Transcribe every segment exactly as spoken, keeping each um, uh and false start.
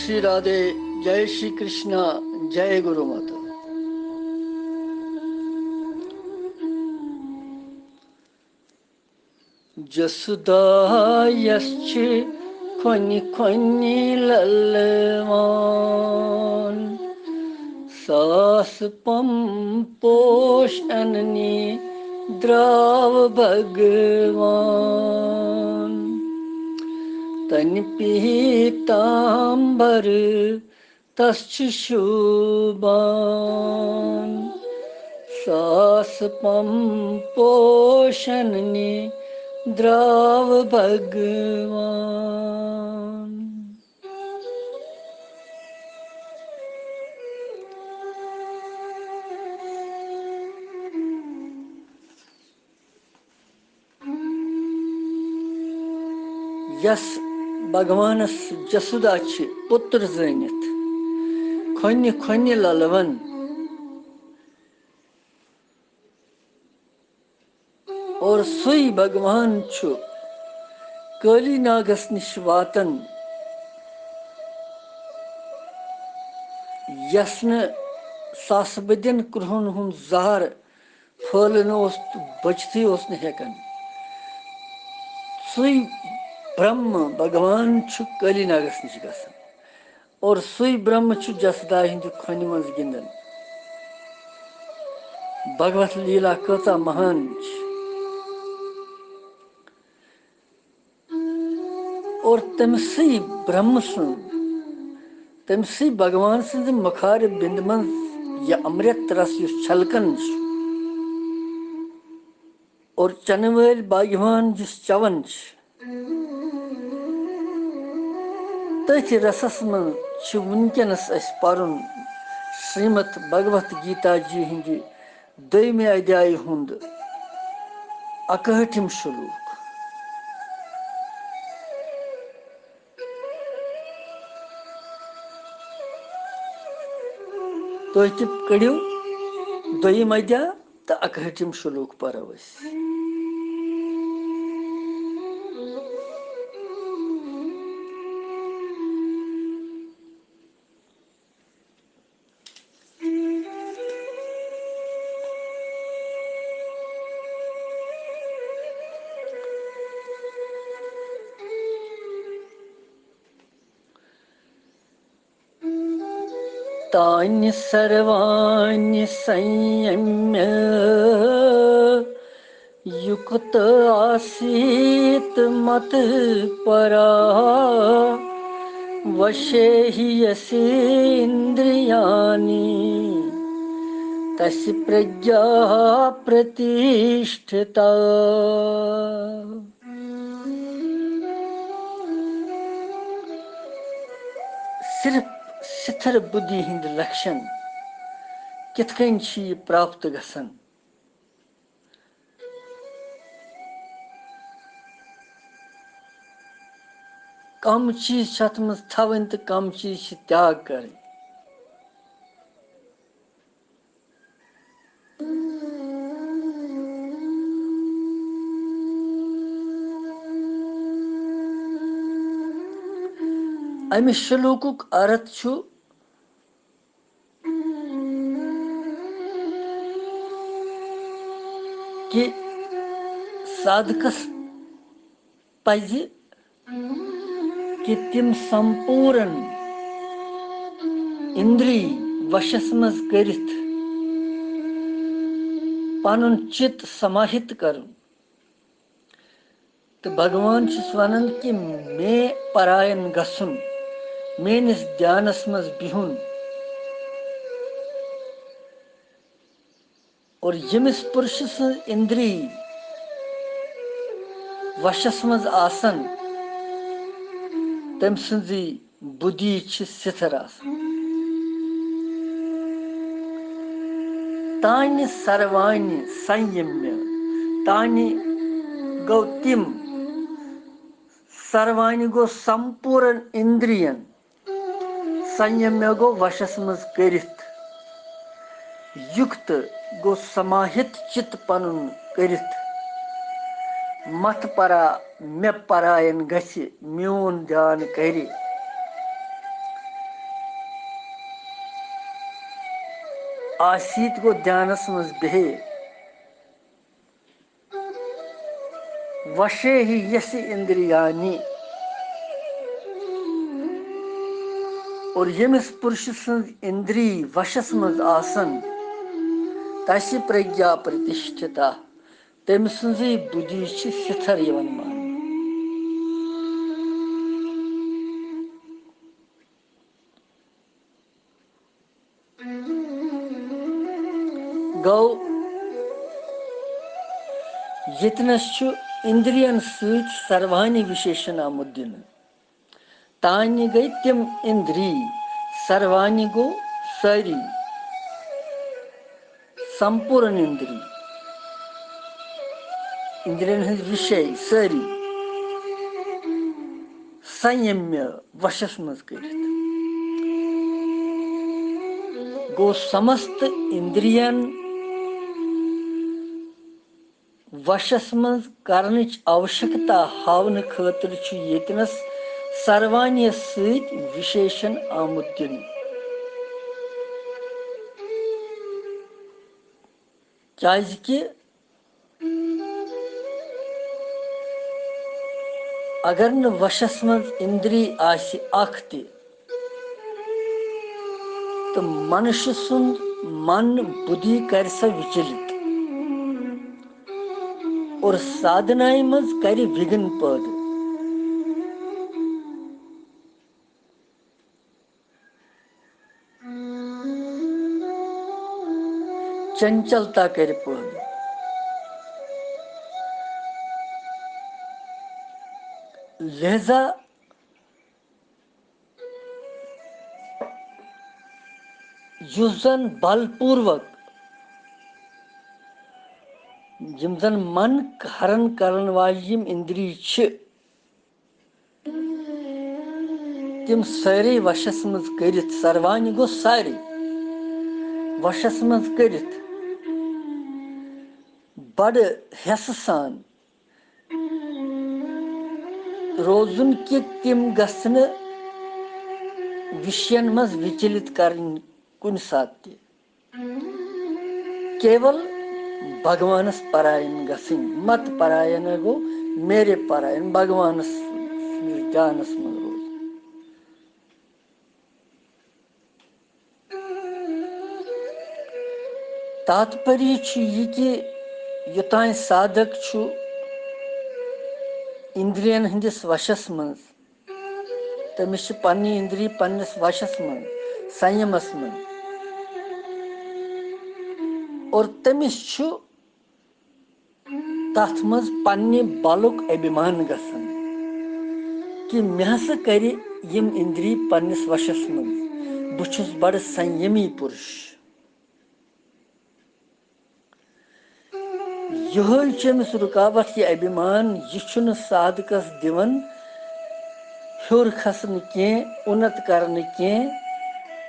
श्री राधे। जय श्री कृष्णा। जय गुरु माता। जसुदा यश खनि खनि ललवान, सास पम पोषण ने द्राव भगवान। तन पीतांबर तस छु शोभान, सास पम पोषण ने द्राव भगवान। یس بھگوانس جسودا چھ پُتر زٲنِتھ کھۄنہِ کھۄنہِ للوان، اور سُے بھگوان چھُ کٲلی ناگس نِش واتان، یس نہٕ ساسہٕ بٔدین کرٛہُن ہُنٛد زہر پھٲلہٕ نہٕ اوس تہٕ بٔچتھٕے اوس نہٕ ہٮ۪کان۔ سُے برٛہما بھگوان چھُ کٲلی ناگس نِش گژھان۔ اور سُے برٛہما چھُ جسدایہِ ہٕنٛدِ کھۄنہِ منٛز گِنٛدان۔ بھگوت لیٖلا کۭژاہ مہان چھِ۔ اور تٔمۍ سٕے برٛہما سُنٛد، تٔمۍ سٕے بھگوان سٕنٛزِ مُخارِ بِنٛدِ منٛز یہِ امرت رس یُس چھلکان چھُ اور چنہٕ وٲلۍ بھگوان یُس چوان چھِ، تٔتھۍ رسس منٛز چھِ وٕنکیٚنس اَسہِ پرُن شریمد بھگوت گیتا جی ہٕنٛدِ دوٚیمہِ ادھیایہِ ہُنٛد اکہٲٹھِم شلوک۔ تُہۍ تہِ کٔڑِو دوٚیِم ادھیا تہٕ اکہٲٹھِم شلوک پرو أسۍ۔ तानि सर्वाणि संयम्य युक्त आसीत् मत्परा वशे हि यस्येन्द्रियाणि तस्य प्रज्ञा प्रतिष्ठिता। صرف ستھر بدھی ہند لکشن کتھ کٔنۍ چھِ یہِ پراپت گژھان؟ کم چیز چھِ اتھ منٛز تھاوٕنۍ تہٕ کم چیز چھِ تیاگ کرٕنۍ؟ امہِ شلوکُک ارتھ چھُ کہِ سادھکس پزِ کہِ تِم سمپوٗرن اِندری وشس منٛز کٔرِتھ پنُن چِت سماہِت کرُن۔ تہٕ بھگوان چھُس ونان کہِ مے پراین گژھُن، میٲنِس دھیانس منٛز بِہُن۔ اور ییٚمِس پُرشہٕ سٕنٛز اِندری وشس منٛز آسن، تٔمۍ سٕنٛزٕے بُدھی چھِ سِتھر آسان۔ تانہِ سروانہِ سنیمہِ، تانہِ گوٚو تِم، سروانہِ گوٚو سمپوٗرن اِندرین، سنیمہِ گوٚو وشس منٛز کٔرِتھ، یُکت گوٚو سماہِت چِت پنُن کٔرِتھ، متھ پرا مےٚ پراین گژھِ میون دھیان کرِ۔ آسیت گوٚو دھیانس منٛز بِہِتھ، وشے ہی یسی اندریانی۔ اور ییٚمِس پُرشہٕ سٕنٛز اندری وشس منٛز آسن، تسی پرگیا پرتشٹھتا، تٔمۍ سٕنٛزٕے بُدھی چھِ سِتھر یِوان ماننہٕ۔ گوٚو، ییٚتنس چھُ اندرین سۭتۍ سروانی وشیشن آمُت دِنہٕ۔ تانہِ گٔے تِم اندری، سروانی گوٚو سٲری، سمپورن اندری، اندرین ہٕنٛز وشے سٲری سیمہِ وشس منٛز کٔرِتھ۔ گوٚو سمست اندرین وشس منٛز کرنٕچ آوشکتا ہاونہٕ خٲطرٕ چھُ ییٚتنس سروانیس سۭتۍ وشیشن آمُت دِنہٕ۔ کیازِ کہِ اگر نہٕ وشس منٛز اندری آسہِ اکھ تہِ، تہٕ منشہٕ سُنٛد من بُدھی کرِ سۄ وِچلِت اور سادھنایہِ منٛز کرِ وِگھن پٲدٕ۔ چنچلتا کرِ پٲدٕ۔ لہذا یُس زن بل پوٗروک، یِم زن من ہرن کرن واجہِ یِم اندری چھِ، تِم سٲری وشس منٛز کٔرِتھ، سروانہِ گوٚو سارے وشس منٛز کٔرِتھ، بڑٕ حٮ۪سہٕ سان روزُن کہِ تِم گژھنہٕ وِشین منٛز وِچلِت کرٕنۍ کُنہِ ساتہٕ تہِ۔ کیول بھگوانس پراین گژھٕنۍ، مت پراین گوٚو میرے پراین، بھگوانس نِش دھیانس منٛز روزُن۔ تاتپریہ چھُ یہِ کہِ یوٚتام سادھک چھُ اندرین ہٕنٛدِس وشس منٛز، تٔمِس چھِ پننہِ اندری پننِس وشس منٛز، سیمس منٛز، اور تٔمِس چھُ تتھ منٛز پننہِ بلُک ابھیمان گژھان کہِ مےٚ ہسا کرِ یِم اندری پننِس وشس منٛز، بہٕ چھُس بڑٕ سیمی پُرُش۔ یِہوٚے چھُ أمِس رُکاوٹھ، یہِ ابھیمان، یہِ چھُنہٕ سادھکس دِوان ہیوٚر کھسنہٕ کینٛہہ، اُنت کرنہٕ کینٛہہ،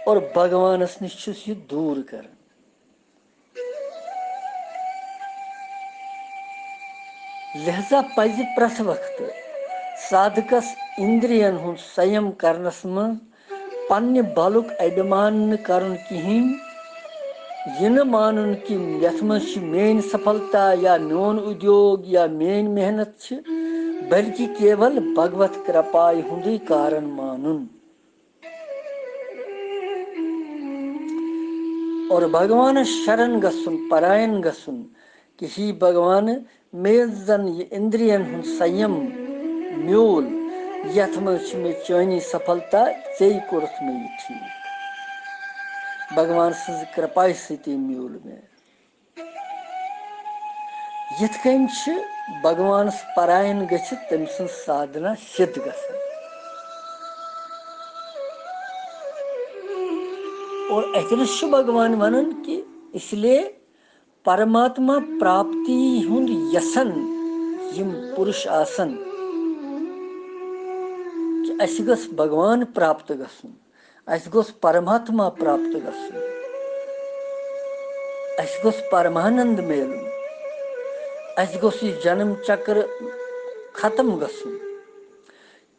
اور بھگوانس نِش چھُس یہِ دوٗر کران۔ لہذا پزِ پرٛٮ۪تھ وقتہٕ سادھکس اندرین ہُنٛد سیم کرنس منٛز پننہِ بلُک ابھیمان نہٕ کرُن کِہیٖنۍ، یہِ نہٕ مانُن کہِ یتھ منٛز چھِ میٲنۍ سفلتا یا میون ادیوگ یا میٲنۍ محنت چھِ، بلکہِ کیول بھگوت کرپایہِ ہُنٛدُے کارن مانُن۔ اور بھگوانس شرن گژھُن، پراین گژھُن کہِ ہے بھگوان، مےٚ یُس زن یہِ اندرین ہُنٛد سیم میوٗل، یتھ منٛز چھِ مےٚ چٲنی سفلتا، ژےٚ کوٚرُتھ مےٚ یہِ ٹھیٖک۔ بھگوان سٕنٛزِ کرپایہِ سۭتی میوٗل مےٚ۔ یِتھ کٔنۍ چھِ بھگوانس پراین گٔژھِتھ تٔمۍ سٕنٛز سادھنا سِدھ گژھان۔ اور اتہِ نس چھُ بھگوان ونان کہِ اس لیے پرماتما پراپتی ہُنٛد یژھن یِم پُرُش آسن، کہِ اسہِ گٔژھ بھگوان پراپت گژھُن، اسہِ گوٚژھ پرماتما پراپت گژھُن، اسہِ گوٚژھ پرمانند میلُن، اسہِ گوٚژھ یہِ جنم چکر ختم گژھُن۔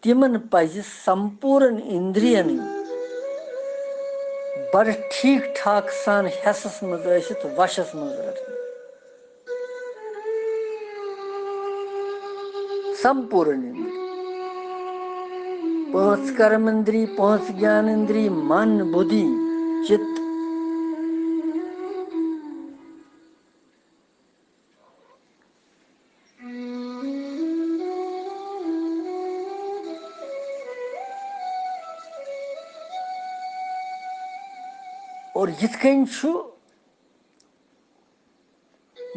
تِمن پزِ سمپورن اندرین بڑٕ ٹھیٖک ٹھاک سان حصس منٛز ٲسِتھ وشس منٛز رٹٕنۍ۔ سمپوٗرن اِندری، پانٛژھ کرم اِندری، پانٛژھ گیان اِندری، من، بُدھی، چِت۔ اور یِتھ کٔنۍ چھُ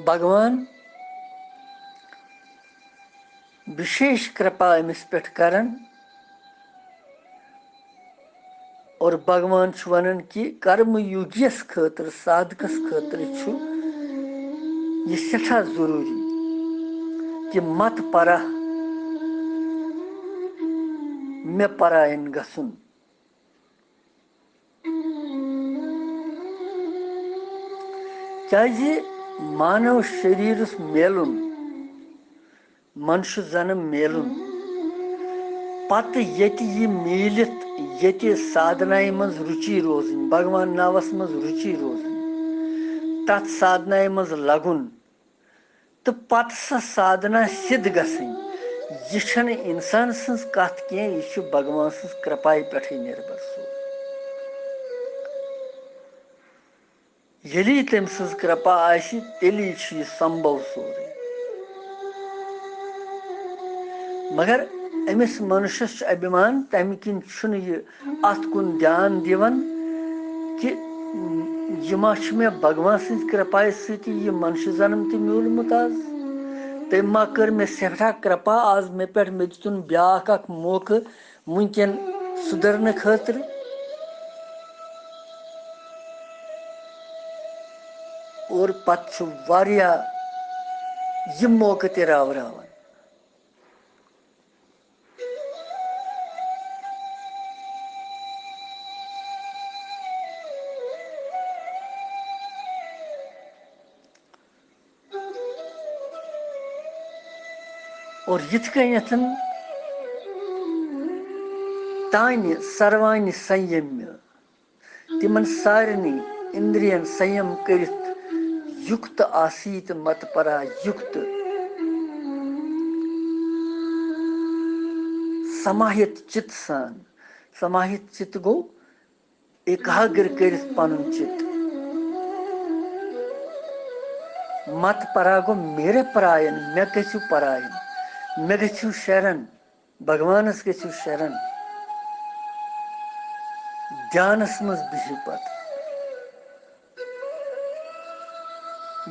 بھگوان وِشیش کرپا أمِس پٮ۪ٹھ کران۔ اور بھگوان چھُ وَنان کہِ کرم یوگیَس خٲطرٕ، سادھکَس خٲطرٕ چھُ یہِ سٮ۪ٹھاہ ضروٗری کہِ مت پرا، مےٚ پراین گژھُن۔ کیازِ مانو شریرس میلُن، منشہٕ زنم میلُن، پتہٕ ییٚتہِ یہِ میٖلِتھ، ییٚتہِ سادھنایہِ منٛز رُچی روزٕنۍ، بھگوان ناوس منٛز رُچی روزٕنۍ، تتھ سادھنایہِ منٛز لگُن، تہٕ پتہٕ سۄ سادھنا سِدھ گژھٕنۍ، یہِ چھنہٕ انسان سٕنٛز کتھ کینٛہہ، یہِ چھُ بھگوان سٕنٛز کرپایہِ پٮ۪ٹھٕے نِربر سورُے۔ ییٚلی تٔمۍ سٕنٛز کرپا آسہِ، تیٚلی چھُ یہِ سمبھو سورُے۔ مگر أمِس منشس چھُ ابھیمان، تمہِ کِنۍ چھُنہٕ یہِ اتھ کُن دیان دِوان کہِ یہِ ما چھُ مےٚ بھگوان سٕنٛزِ کرپایہِ سۭتی یہِ منشہٕ جنم تہِ میوٗلمُت از؟ تٔمۍ ما کٔر مےٚ سٮ۪ٹھاہ کرپا از مےٚ پٮ۪ٹھ، مےٚ دِتُن بیٛاکھ اکھ موقعہٕ وٕنکٮ۪ن سُدھرنہٕ خٲطرٕ؟ اور پتہٕ چھُ واریاہ یہِ موقعہٕ تہِ راوراوان۔ اور یِتھ کٔنٮ۪تھ تانہِ سروانہِ سنیمہِ، تِمن سارنٕے اِندرین سنیم کٔرِتھ یُکت آسیت مت پرا یُکت، سماہِت چِت سان۔ سماہِت چِت گوٚو ایکاگر کٔرِتھ پنُن چِت۔ مت پرا گوٚو میرے پراین، مےٚ گٔژھِو پراین، مےٚ گٔژھِو شرن، بھگوانس گٔژھِو شرن۔ دھیانس منٛز بِہِو پتہٕ۔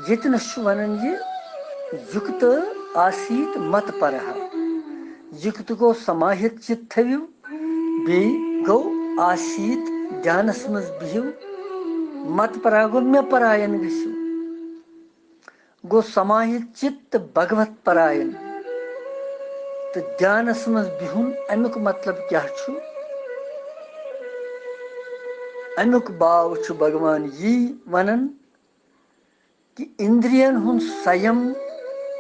ییٚتنَس چھُ وَنان یہِ، یُکت آسیت مت پرہا۔ یُکت گوٚو سماہِت چِت تھٲوِو، بیٚیہِ گوٚو آسیت دھیانَس منٛز بِہِو، مت پرہا گوٚو مےٚ پراین گٔژھِو۔ گوٚو سماہِت چِت تہٕ بھگوت پراین تہٕ دھیانَس منٛز بِہُن، اَمیُک مطلب کیٛاہ چھُ؟ اَمیُک باو چھُ بھگوان یی وَنان، کہِ اِندرِین ہُنٛد سَیم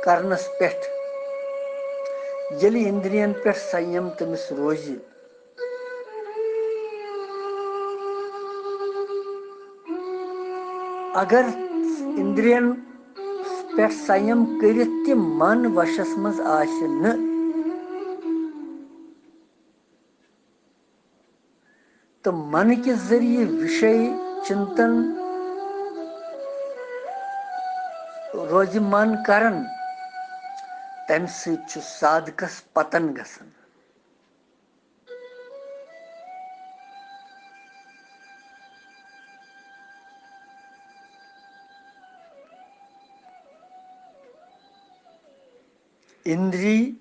کرنَس پٮ۪ٹھ، ییٚلہِ اِندرِین پٮ۪ٹھ سَیم تٔمِس روزِ، اگر اِندرِین پٮ۪ٹھ سَیم کٔرِتھ تہِ من وَشَس منٛز آسہِ نہٕ، تہٕ من کہِ ذٔریعہٕ وِشے چِنتن روزِ من کران، تمہِ سۭتۍ چھُ سادھکس پتن گژھان۔ اِندری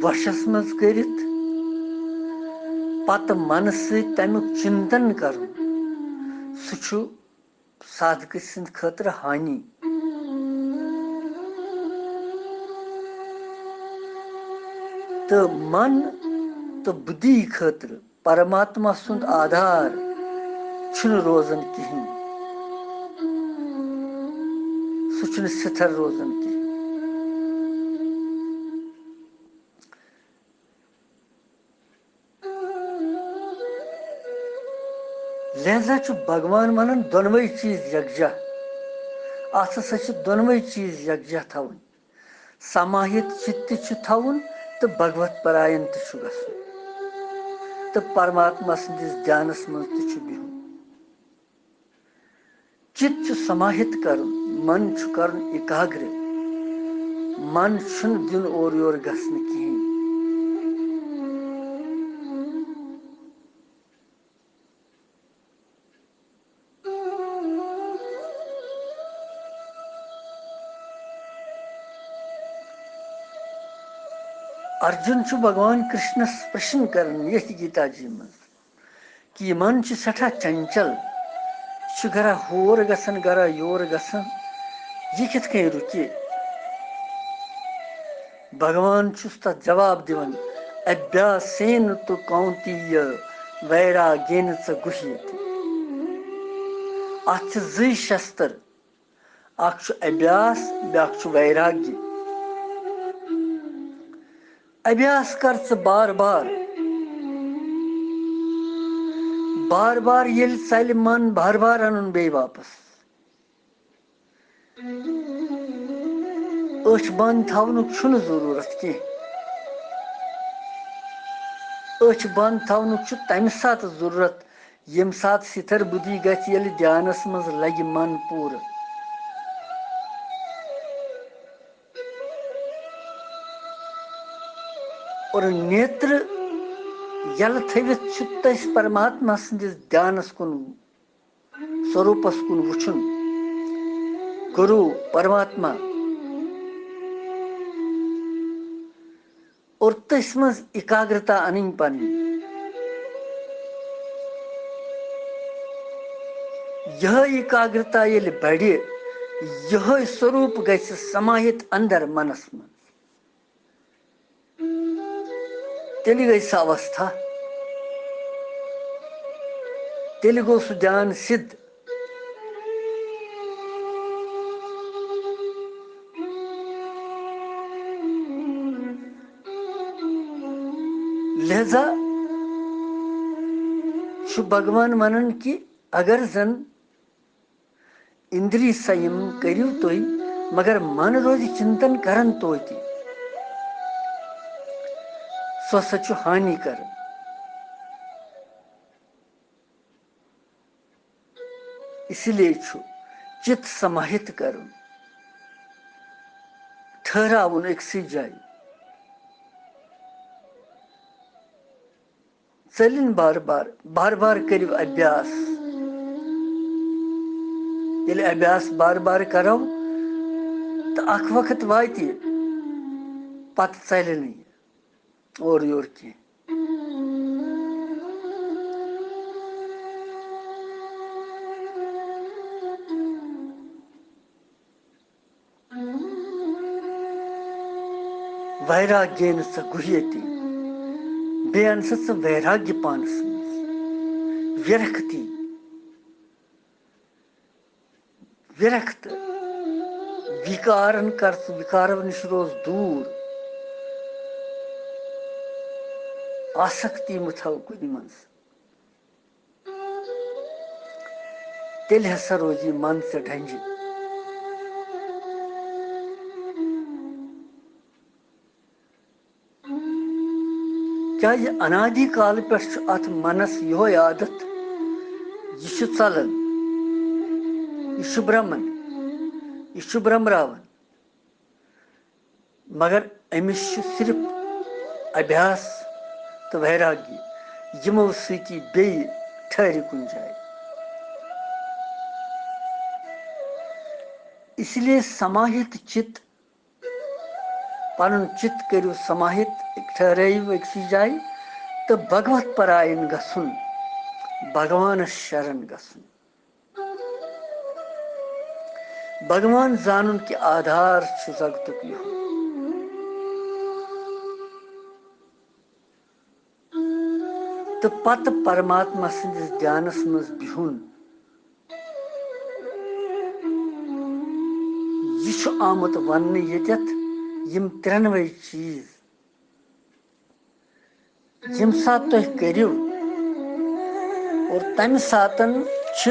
وشس منٛز کٔرِتھ پتہٕ منہٕ سۭتۍ تمیُک چنتن کرُن، سُہ چھُ سادھکہٕ سٕنٛدِ خٲطرٕ ہانی۔ تہٕ من تہٕ بُدھی خٲطرٕ پرماتما سُنٛد آدھار چھُنہٕ روزان کِہیٖنۍ۔ سُہ چھُنہٕ سِتھر روزان کِہیٖنۍ۔ لہذا چھُ بھگوان ونان دۄنوَے چیٖز یکجاہ۔ اتھ ہسا چھِ دۄنوَے چیٖز یکجاہ تھاوٕنۍ۔ سماہِت چِت تہِ چھُ تھاوُن تہٕ بھگوت پراین تہِ چھُ گژھُن۔ تہٕ پرماتما سٕنٛدِس دھیانس منٛز تہِ چھُ بِہُن۔ چِت چھُ سماہِت کرُن، من چھُ کرُن ایکاگرِ۔ من چھُنہٕ دیُن اورٕ یورٕ گژھنہٕ کِہیٖنۍ۔ ارجُن چھُ بھگوان کرشنس پرشن کران یتھ گیتا جی منٛز۔ کہِ یہِ من چھُ سٮ۪ٹھاہ چنچل، یہِ چھُ گرا ہور گژھان، گرا یور گژھان، یہِ کِتھ کٔنۍ رُکہِ؟ بھگوان چھُس تتھ جواب دِوان، ابھیاسین تو کونتیہ ویراگین چ گُہیتی۔ اتھ چھِ زٕے شستر، اکھ چھُ ابھیاس، بیاکھ چھُ ویراگی۔ ابھیاس کر ژٕ بار بار، بار بار ییٚلہِ ژلہِ من، بار بار انُن بیٚیہِ واپس۔ أچھ بنٛد تھاونُک چھُنہٕ ضروٗرت کینٛہہ۔ أچھ بنٛد تھاونُک چھُ تمہِ ساتہٕ ضروٗرت، ییٚمہِ ساتہٕ سِتھر بُدھی گژھِ، ییٚلہِ دھیانس منٛز لگہِ من پوٗرٕ۔ اور نیتر یلہٕ تھٲوِتھ چھُ تٔسۍ پرماتما سٕنٛدِس دھیانس کُن، سوروپس کُن وُچھُن، گُروٗ پرماتما۔ اور تٔسۍ منٛز ایکاگرتا انٕنۍ پنٕنۍ۔ یہے ایکاگرتا ییٚلہِ بڑِ، یہے سوروپ گژھِ سماہِت اندر منس منٛز۔ تیٚلہِ گٔے سۄ اوستھا، تیٚلہِ گوٚو سُہ دھیان سِدھ۔ لہذا چھُ بھگوان ونان کہِ اگر زن اندری سیم کٔرِو تُہۍ، مگر من روزِ چنتن کرن توتہِ۔ سُہ ہسا چھُ ہانی کران۔ اسی لیے چھُ چِت سماہِت کرُن، ٹھہراوُن أکسٕے جایہِ۔ ژٔلِن بار بار، بار بار کٔرِو ابھیاس۔ ییٚلہِ ابھیاس بار بار کرو، تہٕ اکھ وقت واتہِ، پتہٕ ژلہِ نہٕ یہِ اورٕ یورٕ کینٛہہ۔ ویراگین سا گُہیتی، بیٚیہِ اَن سا ژٕ ویراگی پانَس منٛز، وِرکتی، وِرکت، وِکارَن کر ژٕ، وِکارَو نِش روز دوٗر، آسکتی مہٕ تھاو کُنہِ منٛز۔ تیٚلہِ ہسا روزِ یہِ من ژےٚ ڈنجہِ۔ کیازِ انادی کالہٕ پٮ۪ٹھ چھُ اتھ منس یِہوے عادت، یہِ چھُ ژلان، یہِ چھُ برٛمن، یہِ چھُ برٛمراوان۔ مگر أمِس چھُ صرف ابھیاس تہٕ ویراگی، یِمو سۭتۍ یہِ بیٚیہِ ٹھہرِ کُنہِ جایہِ۔ اس لیے سماہِت چِت، پنُن چِت کٔرِو سماہِت، ٹھہرٲیِو أکسٕے جایہِ تہٕ بھگوت پراین گژھُن، بھگوانس شرن گژھُن۔ بھگوان زانُن کہِ آدھار چھُ جگتُک یِہوٚے۔ تہٕ پتہٕ پرماتما سٕنٛدِس دھیانس منٛز بِہُن۔ یہِ چھُ آمُت وننہٕ ییٚتٮ۪تھ، یِم ترٛٮ۪نوَے چیٖز ییٚمہِ ساتہٕ تُہۍ کٔرِو، اور تمہِ ساتن چھِ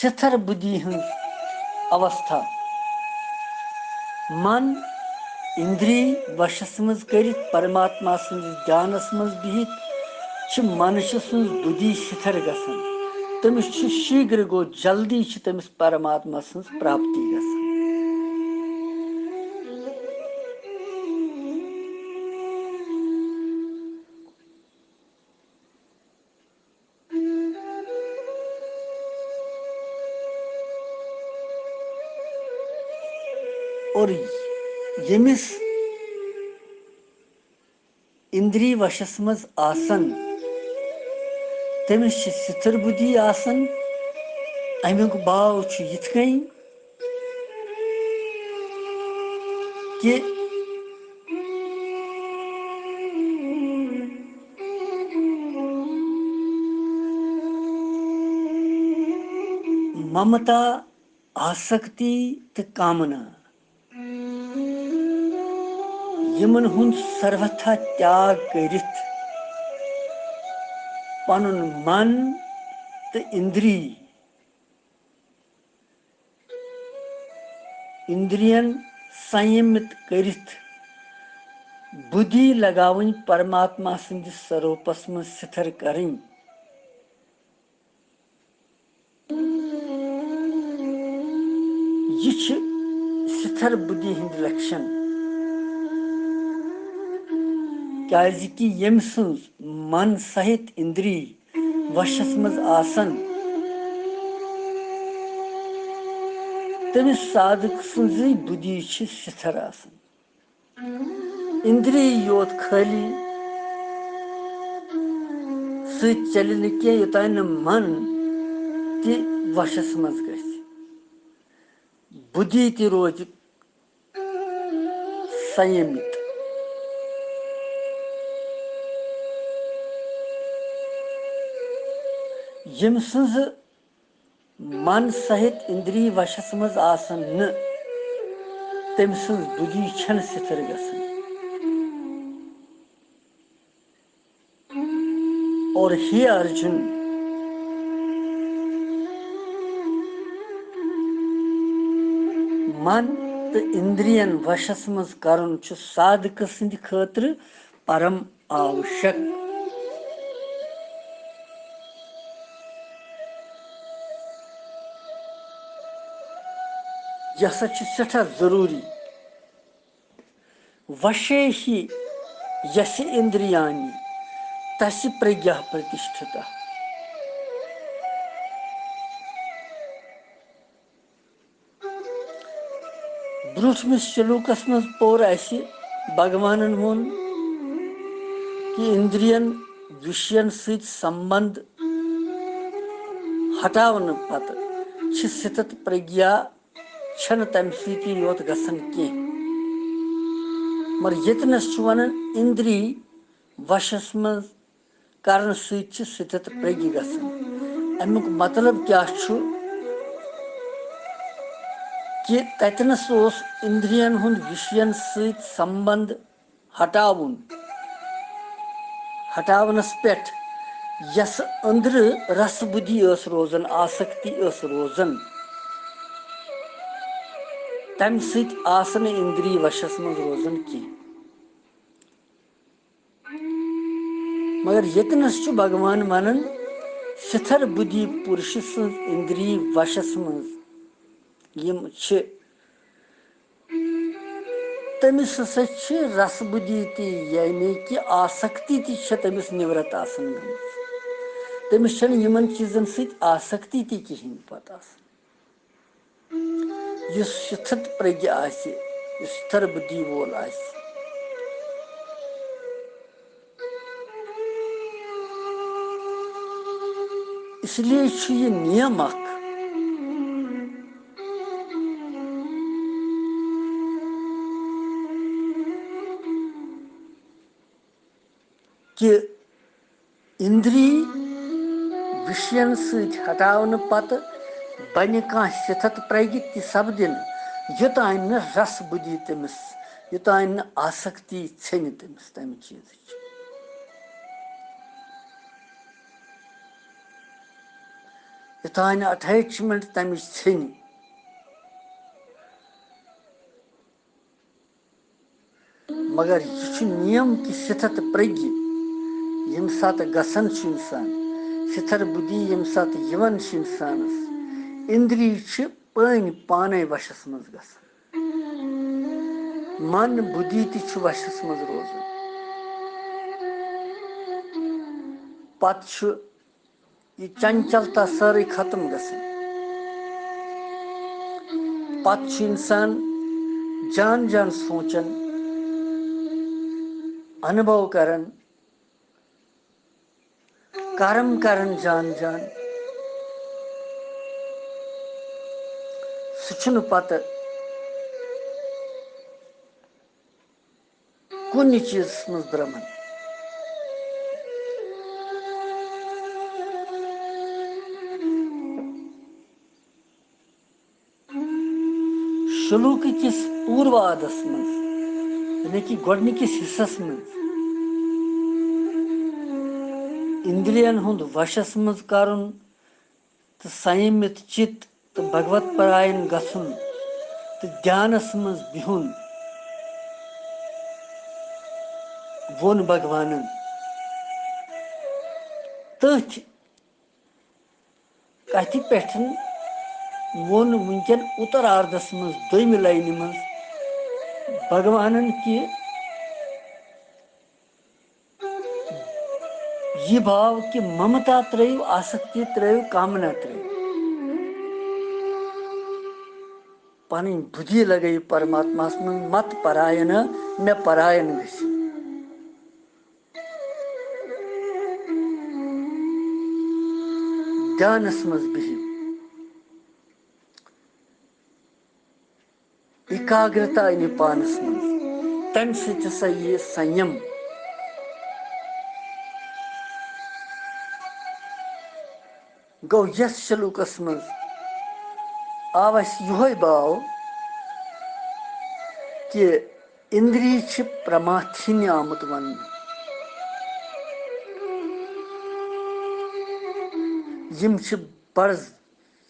سِتھر بُدھی ہٕنٛز اوستھا۔ من اِندری وشس منٛز کٔرِتھ پرماتما سٕنٛدِس دیانس منٛز بِہِتھ چھِ منشہِ سٕنٛز بُدھی سِتھر گژھان۔ تٔمِس چھُ شیٖگرٕ گوٚو، جلدی چھِ تٔمِس پرماتما سٕنٛز پراپتی گژھان۔ اور ییٚمِس اِندری وشس منٛز آسن، تٔمِس چھِ سِتھر بُدھی آسان۔ اَمیُک باو چھُ یِتھ کٔنۍ کہِ ممتا، آسکتی تہٕ کامنا، یِمن ہُنٛد سروتھا تیاگ کٔرِتھ پنُن من تہٕ اِندری، اِندرین سنیمت کٔرِتھ بُدھی لگاوٕنۍ پرماتما سٕنٛدِس سوروپس منٛز سِتھر کرٕنۍ۔ یہِ چھِ سِتھر بُدھی ہٕنٛدۍ لکشن، کیازِ کہِ ییٚمۍ سٕنٛز من سہِت اِندری وشس منٛز آسن، تٔمِس سادھک سٕنٛزٕے بُدھی چھِ سِتھر آسان۔ اِندری یوت خٲلی سۭتۍ چلہِ نہٕ کینٛہہ، یوٚتام نہٕ من تہِ وشس منٛز گژھِ، بُدھی تہِ روزِ سنیمت۔ ییٚمۍ سٕنٛز من سہِت اِندری وشس منٛز آسن نہٕ، تٔمۍ سٕنٛز بُدھی چھنہٕ سِتھر گژھان۔ اور ہے ارجُن، من تہٕ اِندرین وشس منٛز کرُن چھُ سادھکہٕ سٕنٛدِ خٲطرٕ پرم آوشک۔ یہِ ہسا چھُ سٮ۪ٹھاہ ضروٗری۔ وشے ہی یس اندریانی تس پرگیا پرتشٹھتا۔ برونٛٹھمِس شلوکس منٛز پوٚر اسہِ بھگوانن ووٚن کہِ اندرین وشین سۭتۍ سمبند ہٹاونہٕ پتہٕ چھِ ستت پرگیا چھنہٕ تمہِ سۭتی یوت گژھان کینٛہہ، مگر ییٚتنس چھُ ونان اندری وشس منٛز کرنہٕ سۭتۍ چھِ ستت پرگی گژھان۔ امیُک مطلب کیٛاہ چھُ کہِ تتنس اوس اندرین ہُنٛد وشین سۭتۍ سمبند ہٹاوُن، ہٹاونس پٮ۪ٹھ یس أنٛدرٕ رس بُدھی ٲس روزان، آسکتی ٲس روزان، تمہِ سۭتۍ آسہٕ نہٕ اندری وشس منٛز روزان کینٛہہ۔ مگر ییٚتنس چھُ بھگوان ونان، سِتھر بُدھی پُرشہٕ سٕنٛز اندری وشس منٛز یِم چھِ، تٔمِس ہسا چھِ رس بُدھی تہِ، یعنی کہِ آسکتی تہِ چھےٚ تٔمِس نِورت آسان گٔمٕژ۔ تٔمِس چھنہٕ یِمن چیٖزن سۭتۍ آسکتی تہِ کِہینۍ پتہٕ آسان۔ یُس سِتھت پرگی آسہِ، یُس سِتھر بُدھی وول آسہِ، اس لیے چھُ یہِ نیم اکھ کہِ اندری وشین سۭتۍ ہٹاونہٕ پتہٕ بنہِ کانٛہہ سِتھت پرگی تہِ سپدِنہٕ۔ یوٚتام نہٕ رس بُدھی تٔمِس، یوٚتام نہٕ آسکتی ژھیٚنہِ تٔمِس تَمہِ چیٖزٕچ، یوٚتام نہٕ اٹیچمنٹ تَمِچ ژھیٚنہِ۔ مگر یہِ چھُ نیم کہِ سِتھت پرٛگہِ، ییٚمہِ ساتہٕ گژھان چھُ اِنسان، سِتھر بُدھی ییٚمہِ ساتہٕ یِوان چھِ اِنسانَس، اِندری چھِ پٲنۍ پانَے وَشَس منٛز گژھان۔ من، بُدھی تہِ چھُ وَشَس منٛز روزان۔ پَتہٕ چھُ یہِ چنچلتا سٲرٕے ختم گژھان۔ پتہٕ چھُ انسان جان جان سونچان، انبھو کران، کرم کران جان جان۔ سُہ چھُنہٕ پتہٕ کُنہِ چیٖزس منٛز برٛمن۔ شلوکہٕ کِس پوٗروادس منٛز، یعنی کہِ گۄڈٕنِکِس حصس منٛز، اِندرین ہُنٛد وشس منٛز کرُن تہٕ سیمِت چِت تہٕ بھگوت پراین گژھُن تہٕ دھیانس منٛز بِہُن، ووٚن بھگوانن۔ تٔتھۍ کتھِ پٮ۪ٹھ ووٚن وٕنکٮ۪ن اُتراردس منٛز دوٚیمہِ لینہِ منٛز بھگوانن کہِ یہِ بھاو کہِ ممتا ترٲیِو، آسکتی ترٲیِو، کامنا ترٲیِو۔ پنٕنۍ بُدھی لگٲیِو پرماتماہس منٛز، مت پراین، مےٚ پراین گٔژھِو۔ دھیانس منٛز بِہِو۔ ایکاگرتا أنِو پانس منٛز، تمہِ سۭتۍ ہسا یِیہِ سنیم۔ گوٚو، یتھ شلوکس منٛز آو اسہِ یِہوے باو کہِ اِندری چھِ پرماتھِنہِ آمُت وننہٕ۔ یِم چھِ بڑٕ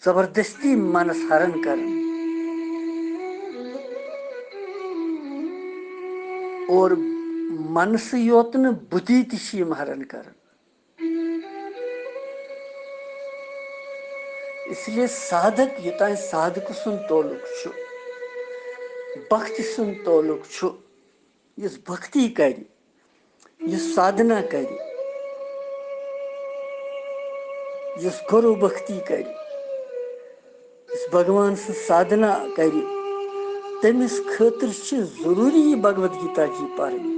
زبردستی منس ہرن کران۔ اور منسٕے یوت نہٕ، بُدھی تہِ چھِ یِم ہرن کران۔ اس لیے سادھک، یوٚتام سادھکہٕ سُنٛد تعلق چھُ، بھکتی سُنٛد تعلق چھُ، یُس بھکتی کرِ، یُس سادھنا کرِ، یُس گُرو بھکتی کرِ، یُس بھگوان سٕنٛز سادھنا کرِ، تٔمِس خٲطرٕ چھِ ضروٗری یہِ بھگوت گیتا جی پرٕنۍ۔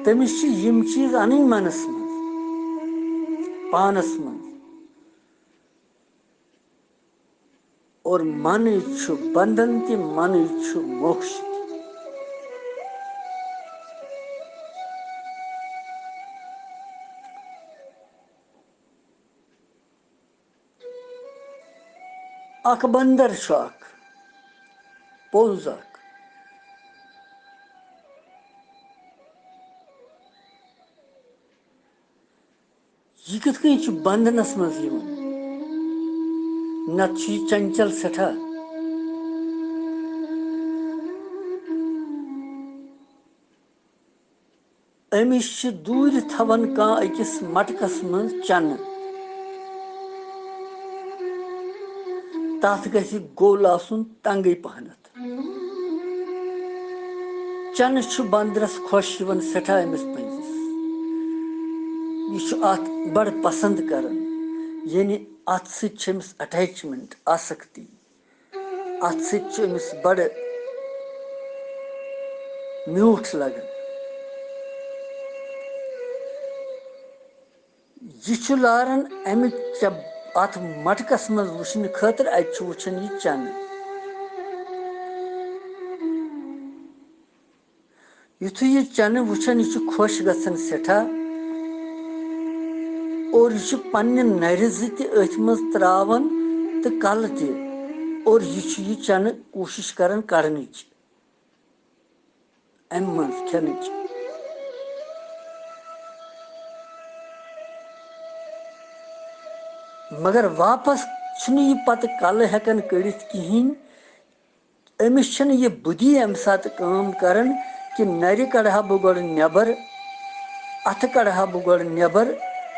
تٔمِس چھِ یِم چیٖز اَنٕنۍ منَس منٛز، پانَس منٛز۔ اور منٕے چھُ بنٛدھن تہِ، منٕے چھُ موکش تہِ۔ اکھ بندر چھُ اکھ پوٚز اکھ۔ یہِ کِتھ کٔنۍ چھُ بندنس منٛز یِوان؟ نتہٕ چھُ یہِ چنچل سٮ۪ٹھاہ۔ أمِس چھِ دوٗرِ تھاوان کانٛہہ أکِس مٹکس منٛز چنہٕ۔ تتھ گژھِ گوٚل آسُن تنگٕے پہنتھ۔ چنہٕ چھُ بندرس خۄش یِوان سٮ۪ٹھاہ أمِس پٔنٛزِس۔ یہِ چھُ اتھ بڑٕ پسند کران، یعنی اتھ سۭتۍ چھِ أمِس attachment، آسکتی۔ اتھ سۭتۍ چھُ أمِس بڑٕ میوٗٹھ لگان۔ یہِ چھُ لاران امہِ چ-، اتھ مٹکس منٛز وٕچھنہٕ خٲطرٕ، اتہِ چھُ وٕچھان یہِ چنہٕ۔ یُتھُے یہِ چنہٕ وٕچھان، یہِ چھُ خۄش گژھان سٮ۪ٹھاہ، اور یہِ چھُ پننہِ نرِ زٕ تہِ أتھۍ منٛز تراوان تہٕ کلہٕ تہِ، اور یہِ چھُ یہِ چنہٕ کوٗشِش کران کڑنٕچ، اَمہِ منٛز کھٮ۪نٕچ۔ مگر واپس چھُنہٕ یہِ پتہٕ کلہٕ ہٮ۪کان کٔڑِتھ کِہیٖنۍ۔ أمِس چھَنہٕ یہِ بُدھی اَمہِ ساتہٕ کٲم کران کہِ نَرِ کڑٕ ہا بہٕ گۄڈٕ نٮ۪بر، اَتھٕ کڑٕ ہا بہٕ گۄڈٕ نٮ۪بر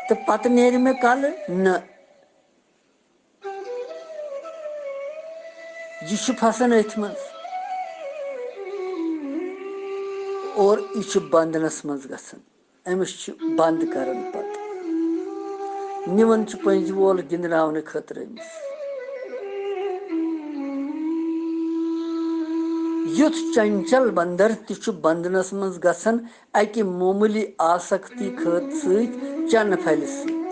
تہٕ پتہٕ نیرِ مےٚ کلہٕ۔ نہ، یہِ چھُ پھسان أتھۍ منٛز اور یہِ چھُ بندنس منٛز گژھان۔ أمِس چھُ بند کران پتہٕ۔ نِوان چھُ پٔنٛزِ وول گِنٛدناونہٕ خٲطرٕ أمِس۔ یُتھ چنچل بندر تہِ چھُ بندنس منٛز گژھان اکہِ معموٗلی آسکتی خٲط سۭتۍ، چنہٕ پھلہِ سۭتۍ۔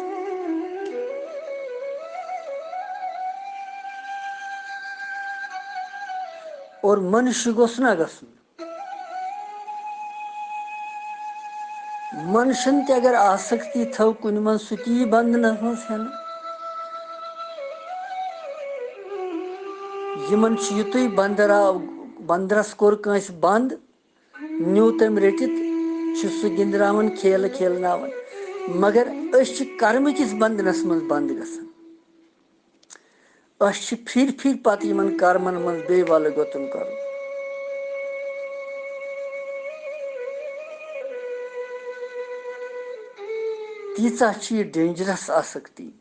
اور منشہِ گوٚژھ نہ گژھُن۔ منشن تہِ اگر آسکتی تھٲو کُنہِ منٛز، سُہ تہِ یی بندنس منٛز ہٮ۪نہٕ۔ یِمن چھُ یُتُے بندر آو، بندرس کوٚر کٲنٛسہِ بند، نیوٗ تٔمۍ رٔٹِتھ، چھُ سُہ گِنٛدراوان، کھیلہٕ کھیلناوان۔ مگر أسۍ چھِ کرمہٕ کِس بندنس منٛز بند گژھان۔ أسۍ چھِ پھِرِ پھِرِ پتہٕ یِمن کرمن منٛز بیٚیہِ ولہٕ گۄتُن کرُن۔ تیٖژاہ چھِ یہِ dangerous آسکتی۔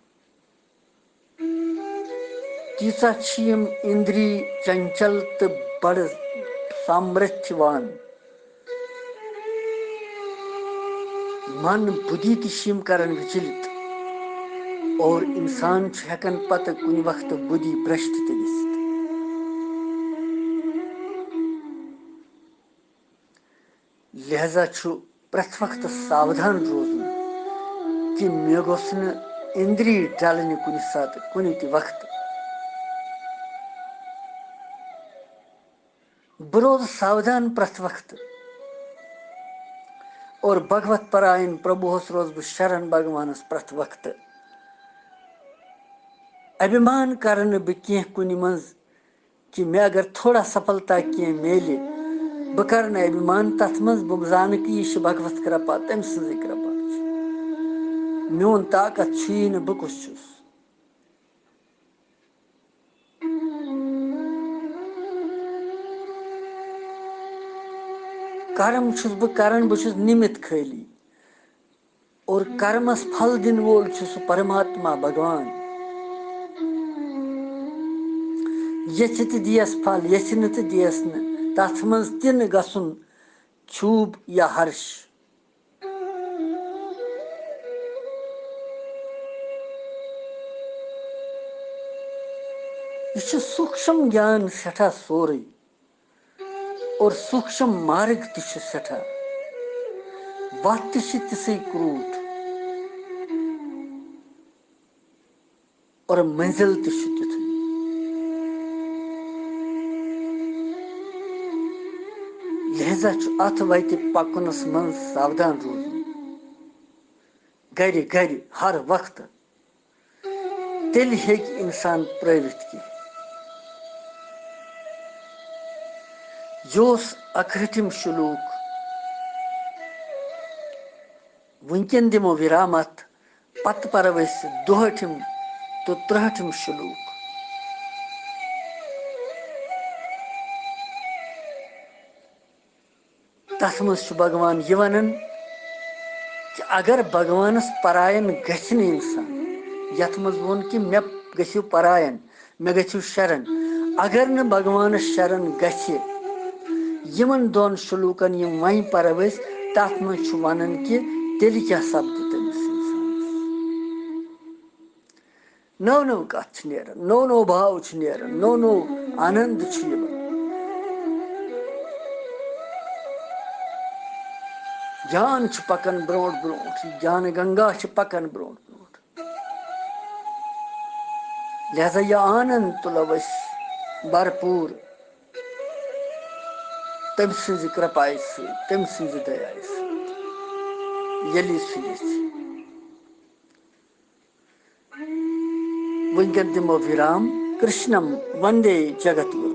تیٖژاہ چھِ یِم اِندری چنچل تہٕ بڑٕ سامرتھیوان۔ من بُدھی تہِ چھِ یِم کران وِچلِت اور اِنسان چھُ ہٮ۪کان پتہٕ کُنہِ وقتہٕ بُدھی برٛشٹ تہِ گٔژھِتھ۔ لہذا چھُ پرٛٮ۪تھ وقتہٕ ساودھان روزُن کہِ مےٚ گوٚژھ نہٕ اِندری ڈلنہِ کُنہِ ساتہٕ، کُنہِ تہِ وقتہٕ۔ بہٕ روزٕ ساودھان پرٛٮ۪تھ وقتہٕ اور بھگوت پراین پرٛبھوہس روزٕ بہٕ شرن بھگوانس پرٛٮ۪تھ وقتہٕ۔ ابھیمان کرٕ نہٕ بہٕ کینٛہہ کُنہِ منٛز کہِ مےٚ اگر تھوڑا سفلتا کینٛہہ میلہِ، بہٕ کرٕ نہٕ ابھیمان تتھ منٛز۔ بہٕ زانہٕ کہِ یہِ چھِ بھگوت کرپا، تٔمۍ سٕنٛزٕے کرپا چھِ۔ میون طاقت چھُیی نہٕ، بہٕ کُس چھُس؟ کرم چھُس بہٕ کران، بہٕ چھُس نِمِت خٲلی۔ اور کرمس پھل دِنہٕ وول چھُ سُہ پرماتما بھگوان۔ یژھِ تہِ دِیس پھل، یژھِ نہٕ تہِ دِیس نہٕ، تتھ منٛز تہِ نہٕ گژھُن چھوٗب یا ہرش۔ یہِ چھُ سوٗکشم گیان سٮ۪ٹھاہ سورُے۔ اور سوٗکشم مارگ تہِ چھُ سٮ۪ٹھاہ، وَتھ تہِ چھِ تِژھٕے کرٛوٗٹھ اور مٔنزِل تہِ چھُ تیُتھُے۔ لہذا چھُ اَتھ وَتہِ پَکنَس منٛز ساودھان روزُن، گَرِ گَرِ ہر وقتہٕ۔ تیٚلہِ ہیٚکہِ اِنسان پرٛٲوِتھ کینٛہہ۔ یہِ اوس اَکہٕ ہٲٹھِم شلوک۔ وٕنکٮ۪ن دِمو وِرام اَتھ، پَتہٕ پَرو أسۍ دُہٲٹھِم تہٕ ترٛہٲٹھِم شلوک۔ تَتھ منٛز چھُ بھگوان یہِ وَنان کہِ اگر بھگوانَس پَراین گژھِ نہٕ اِنسان، یَتھ منٛز ووٚن کہِ مےٚ گٔژھِو پَراین، مےٚ گٔژھِو شَرَن، اگر نہٕ بھگوانَس شَرَن گژھِ، یِمَن دۄن شلوکَن یِم وۄنۍ پَرو أسۍ، تَتھ منٛز چھُ وَنان کہِ تیٚلہِ کیٛاہ سَپدِ تٔمِس اِنسانَس۔ نٔو نٔو کتھ چھِ نیران، نوٚو نوٚو بھاو چھُ نیران، نوٚو نوٚو آنند چھُ یِوان۔ گیان چھُ پکان برونٛٹھ برونٛٹھ، یہِ گیان گنگا چھِ پکان برونٛٹھ برونٛٹھ۔ لہذا یہِ آنند تُلو أسۍ بھرپوٗر تٔمۍ سٕنٛزِ کرپایہِ سۭتۍ، تٔمۍ سٕنٛزِ دَیایہِ سۭتۍ، ییٚلہِ سُہ ییٚژھِ۔ وٕنکٮ۪ن دِمو وِرام۔ کرشنم وندے جگت گرو۔